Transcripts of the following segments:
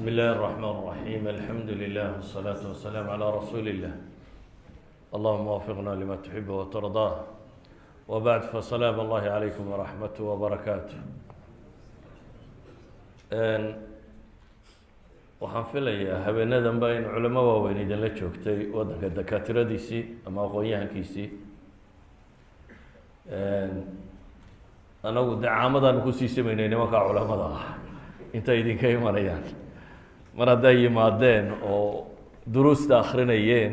بسم الله الرحمن الرحيم، الحمد لله والصلاة والسلام على رسول الله. اللهم وفقنا لما تحب وترضاه. وبعد، فسلام الله عليكم ورحمته وبركاته. Waxaan filayaa habeenadan ba in culamo waaweyn idinla joogtay, waddanka dakaatiradiisii ama aqoon-yahankiisii. Anagu de caamadaanu kusii samaynay nimankaa culamada ah intay idinka imanayaan. Mar hadday yimaadeen oo duruusta akrinayeen,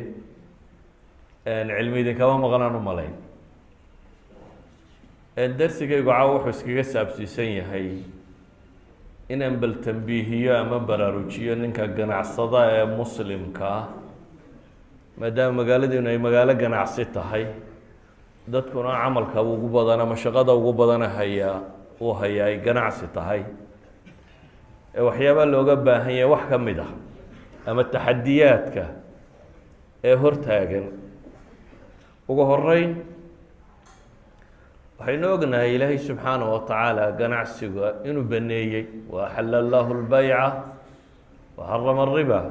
cilmi idinkama maqnaan u malayn. Darsigaygu caawa wuxuu iskaga saabsiisan yahay inaan bal tambiihiyo ama baraarujiyo ninka ganacsada ee muslimka ah, maadaama magaaladiinu ay magaalo ganacsi tahay, dadkuna camalka ugu badan ama shaqada ugu badana hayaa uu hayaa ay ganacsi tahay, ee waxyaabaa looga baahan yahay wax ka mid ah ama taxadiyaadka ee hortaagan. Ugu horeyn, waxaynu ognahay Ilaahay subxaanaه wa tacaala ganacsiga inuu baneeyey: "وأxala allahu اlbayca وxarama الriba".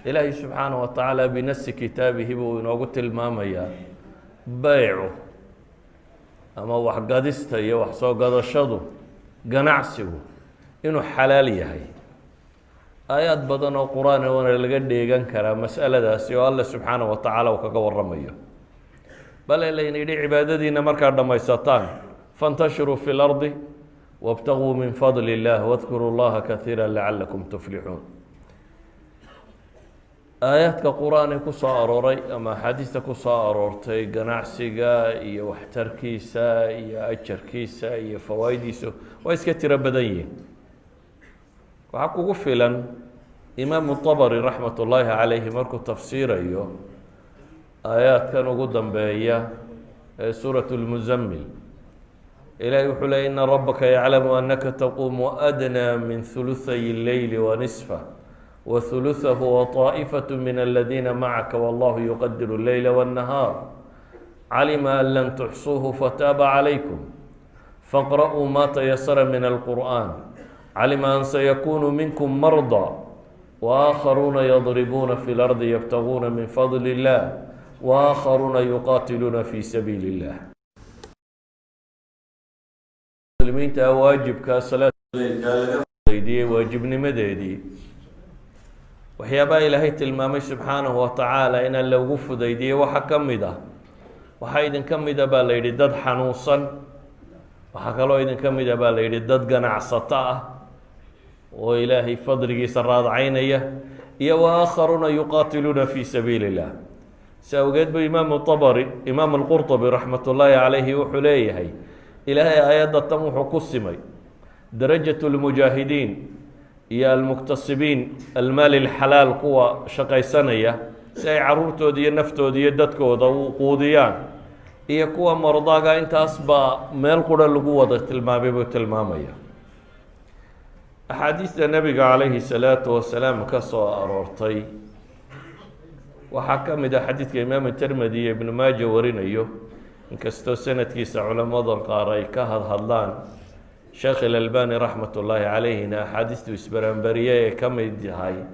Ilaahay subxaanaه wa tacaala binasi kitaabihi buu inoogu tilmaamayaa beycu ama waxgadista iyo wax soo gadashadu, ganacsigu inuu xalaal yahay. Aayaad badan oo qur-aan waana laga dheegan karaa mas'aladaasi oo Alle subxaanaه wa tacaala uu kaga waramayo. Bale layna yidhi: cibaadadiina markaad dhammaysataan, فانتشروا في الأرض وابتغوا من فضل الله واذكروا الله كثيرا لعلكم تفلحون. Aayaadka qur-aan ee ku soo arooray ama axaadiista ku soo aroortay ganacsiga iyo waxtarkiisa iyo ajarkiisa iyo fawaa'idiisu waa iska tiro badan yihiin. Waxaa kugu filan Imaamu طabari raxmat ullaahi calayhi markuu tafsiirayo aayaadkan ugu dambeeya ee suurat اlmuzamil, Ilahi wuxuu ley: "إن ربك يعلم أنك تقوم أدنى من ثلثي الليل ونصفه وثلثه وطائفة من الذين معك والله يقدر الليل والنهار علم أن لن تحصوه فتاب عليكم فاقرؤوا ما تيسر من القرآن علم أن سيكون منكم مرضى وآخرون يضربون في الأرض يبتغون من فضل الله وآخرون يقاتلون في سبيل الله". Muslimiinta waajibka salaadka laga fudaydiyey waajibnimadeedii, waxyaabaha Ilaahay tilmaamay subxaanahu wa tacaala inaan lagu fudaydiyey waxaa ka mid ah: waxaa idinka mida baa la yidhi dad xanuunsan, waxaa kaloo idinka mida baa la yidhi dad ganacsato ah oo Ilaahay fadligiisa raadcaynaya, iyo وآخرون يقاتلون في سبيل الله. Si awgeed bu Imaamu Abari, Imaam Alqurطbi raxmat ullaahi calayhi wuxuu leeyahay: Ilaahay aayadda tan wuxuu ku simay درجة المجاهدين iyo المكتسبين المال الحلال, kuwa shaqaysanaya si ay caruurtooda iyo naftooda iyo dadkooda u quudiyaan, iyo kuwa mardaaga. Intaas baa meel qura lagu wada tilmaamay buu tilmaamaya. Axaadiista Nebiga calayhi salaatu wasalaam ka soo aroortay waxaa ka mid ah xadiidka Imaam Termedi iyo Ibnu Maaja warinayo, inkastoo sanadkiisa culamada qaar ay ka hadhadlaan. Sheekh Ilalbani raxmat ullaahi calayhina axaadiistu isbaraanbariye ee ka mid yahay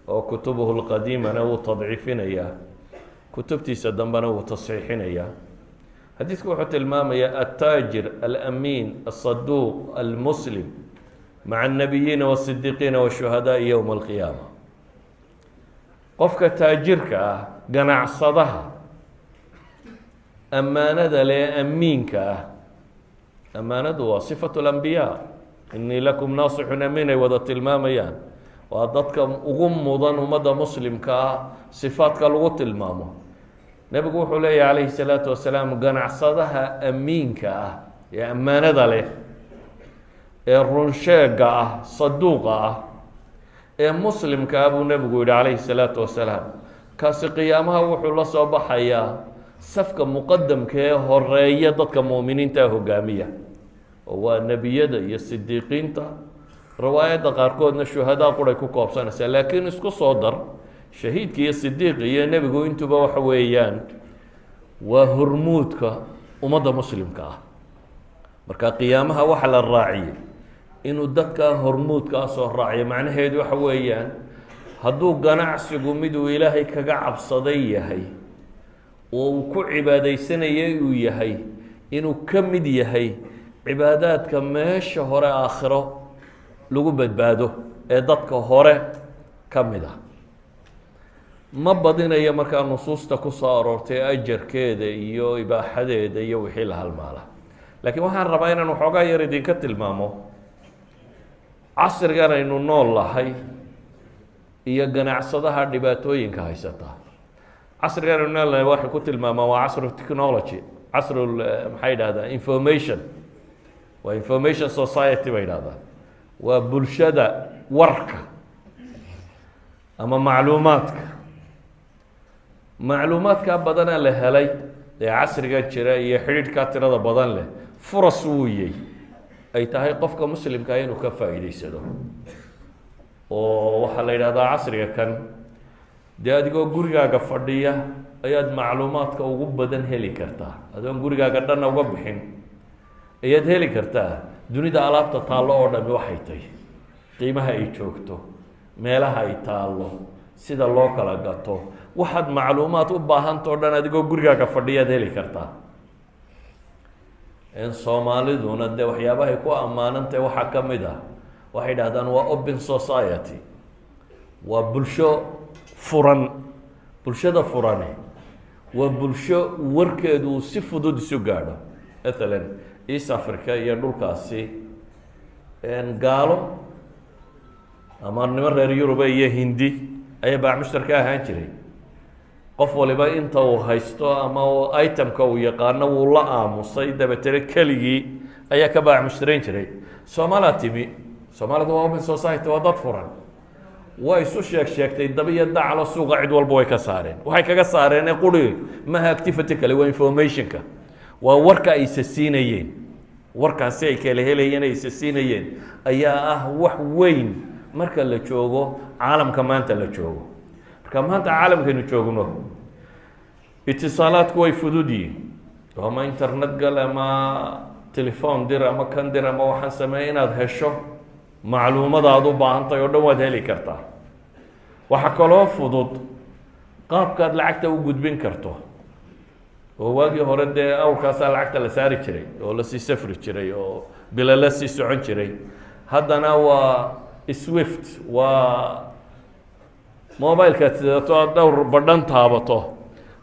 oo كتبه القديمة na wuu tadciifinayaa, kutubtiisa dambena wuu tasxiixinayaa. Xadiidku wuxuu tilmaamayaa: التاجر الأمين الصدوق المسلم مع النبيين والصديقين والشهداء يوم القيامة. Qofka taajirka ah, ganacsadaha ammaanada lee, amiinka ah. Ammaanadu waa صفة الأنبياء, "إني لكم ناصح أمين" ay wada tilmaamayaan. Waa dadka ugu mudan ummadda muslimka ah sifaadka lagu tilmaamo. Nebigu wuxuu leeyahy calayhi salaatu wasalaam: ganacsadaha amiinka ah ee ammaanada leh ee runsheega ah, saduuqa ah ee muslimka ah, buu nebigu yihi calayhi salaatu wasalaam, kaasi qiyaamaha wuxuu la soo baxayaa safka muqadamka ee horeeya, dadka mu'miniinta hogaamiya, oo waa nebiyada iyo sidiiqiinta. Riwaayadda qaarkoodna shuhadaa quray ku koobsanaysaa, laakiin isku soo dar shahiidka iyo sidiiqi iyo nebigu, intuba waxa weeyaan waa hormuudka ummadda muslimka ah. Marka qiyaamaha waxa la raaciyey Inuu dadkaa hormuudkaa soo raaciyo macnaheedu waxa weeyaan, hadduu ganacsigu miduu Ilaahay kaga cabsaday yahay oo uu ku cibaadaysanayay uu yahay, inuu ka mid yahay cibaadaadka meesha hore aakhiro lagu badbaado ee dadka hore ka mid ah. Ma badinayo markaa nusuusta ku soo aroortay ajarkeeda iyo ibaaxadeeda iyo wixii la halmaala, laakiin waxaan rabaa inaan waxoogaa yar idinka tilmaamo casrigan aynu nool lahay iyo ganacsadaha dhibaatooyinka haysata. Casrigan aynu nool lahay waxay ku tilmaamaan waa casru technology, casru, maxay yidhahdaan, information, waa information society bay yidhahdaan, waa bulshada warka ama macluumaadka. Macluumaadkaa badana la helay ee casrigan jira iyo xidhiidhkaa tirada badan leh, furas wuuyey ay tahay qofka muslimkaa inuu ka faa'iidaysado. Oo waxaa la yidhahdaa casriga kan dee adigoo gurigaaga fadhiya ayaad macluumaadka ugu badan heli kartaa, adoon gurigaaga dhanna uga bixin ayaad heli kartaa dunida alaabta taallo oo dhami waxay tahy, qiimaha ay joogto, meelaha ay taallo, sida loo kala gato. Waxaad macluumaad u baahanta o dhan adigoo gurigaaga fadhiyaad heli kartaa. Soomaaliduna dee waxyaabahay ku ammaanantahy waxaa ka mid ah waxay dhahdaan waa open society, waa bulsho furan. Bulshada furani waa bulsho warkeedu uu si fudud isu gaadho. Mathalan, East Africa iyo dhulkaasi, gaalo ama niman reer Yuruba iyo Hindi ayaa baac mushtar ka ahaan jiray. Qof waliba inta uu haysto ama itemka uu yaqaano wuu la aamusay, dabeetana keligii ayaa ka baac mushtarayn jiray. Soomaalaa timi, Soomaalida waa open society, waa dad furan, waa isu sheeg sheegtay daba iyo daclo, suuqa cid walba way ka saareen. Waxay kaga saareen ee quri maha activity kale, waa informationka, waa warka ay isa siinayeen. Warkaasi ay kala helayeen, ay isa siinayeen, ayaa ah wax weyn marka la joogo caalamka maanta la joogo. Marka maanta caalamkaynu joogno, itisaalaadku way fudud yihiin, ama internet gal ama telefon dir ama kan dir ama waxaan sameeya, inaad hesho macluumada aad u baahantahay oo dhan waad heli kartaa. Waxaa kaloo fudud qaabkaad lacagta u gudbin karto, oo waagii hore dee awrkaasaa lacagta la saari jiray oo lasii safri jiray oo bila la sii socon jiray. Haddana waa SWIFT, waa mobilekaad sidato, aad dhowr badhan taabato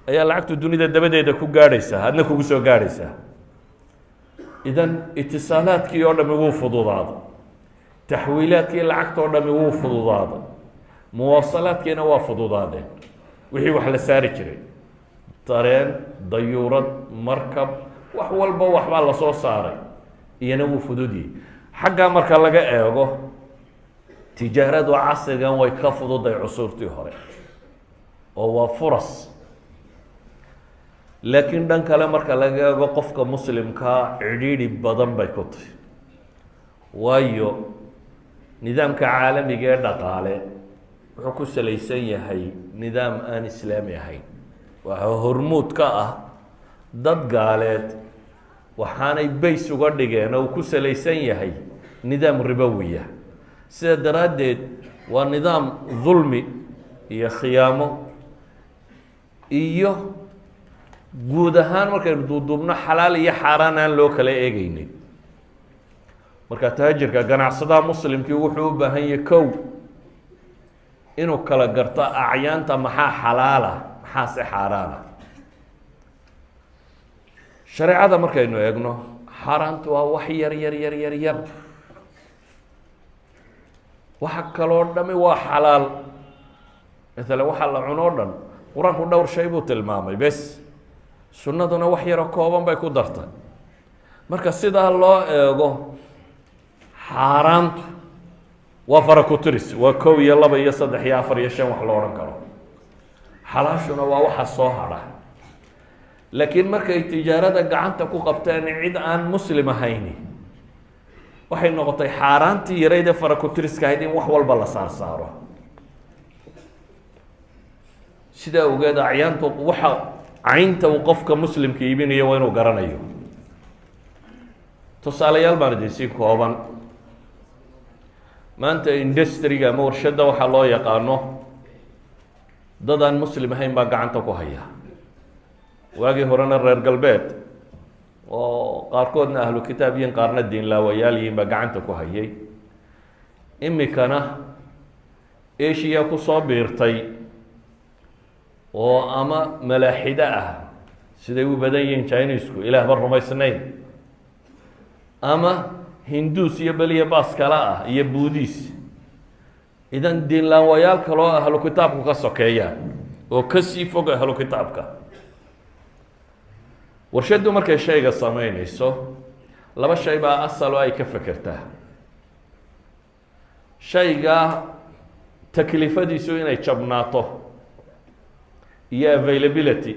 ayaa lacagtu dunida dabadeeda ku gaadhaysaa, adna kugu soo gaadhaysaa. Idan itisaalaadkii oo dhami wuu fududaaday, taxwiilaadkii lacagta oo dhami wuu fududaaday, muwaasalaadkiina waa fududaadeen. Wixii wax la saari jiray, tareen, dayuurad, markab, wax walba waxbaa lasoo saaray, iyana wuu fududyey. Xaggaa marka laga eego, tijaaradu casrigan way ka fududay cusuurtii hore oo waa furas. Laakiin dhan kale marka laga eego, qofka muslimkaa cidhiidhi badan bay ku tahy, waayo nidaamka caalamiga ee dhaqaale wuxuu ku salaysan yahay nidaam aan islaami ahayn. Waxaa hormuud ka ah dad gaaleed, waxaanay bays uga dhigeen oo uu ku salaysan yahay nidaam ribowiya. Sida daraaddeed waa nidaam dulmi iyo khiyaamo iyo guud ahaan markaynu duuduubno xalaal iyo xaaraan aan loo kala eegeynin. Marka taajirka, ganacsadaha muslimkii wuxuu u baahan yahay kow inuu kala garto acyaanta, maxaa xalaala, maxaase xaaraana. Shareecada markaynu eegno, xaaraantu waa wax yar yar yar yar yar, waxa kaloo dhami waa xalaal. Maalan, waxaa la cuno o dhan Qur-aanku dhowr shay buu tilmaamay bes, sunnaduna wax yaroo kooban bay ku dartay. Marka sidaa loo eego, xaaraantu waa faraku-tiris, waa kow iyo laba iyo saddex iyo afar iyo shan wax lo odhan karo. Xalaashuna waa waxa soo hadha. Laakiin markay tijaarada gacanta ku qabteen cid aan muslim ahayni, waxay noqotay xaaraantii yarayd ee faraku-tiriska ahayd in wax walba la saar saaro. Sidaa ogeed, acyaantu waxa caynta uu qofka muslimka iibinayo waa inuu garanayo. Tusaalayaal baan idin sii kooban. Maanta industry-ga ama warshadda waxaa loo yaqaano dad aan Muslim ahayn baa gacanta ku haya. Waagii horena reer galbeed oo qaarkoodna ahlu kitaab yihiin, qaarna diinlaawayaal yihiin baa gacanta ku hayay. Imikana Asia kusoo biirtay oo ama malaaxido ah, siday u badan yihiin Chinesku, Ilaahba rumaysnayn, ama Hinduus iyo beliya baas kale ah iyo Buudhiis. Idan diinlaawayaal kaloo ahlu kitaabku ka sokeeyaan oo kasii fog ahlu kitaabka. Warshaddu markay shayga sameyneyso, laba shay baa asal oo ay ka fekertaa: shayga taklifadiisu inay jabnaato iyo availability.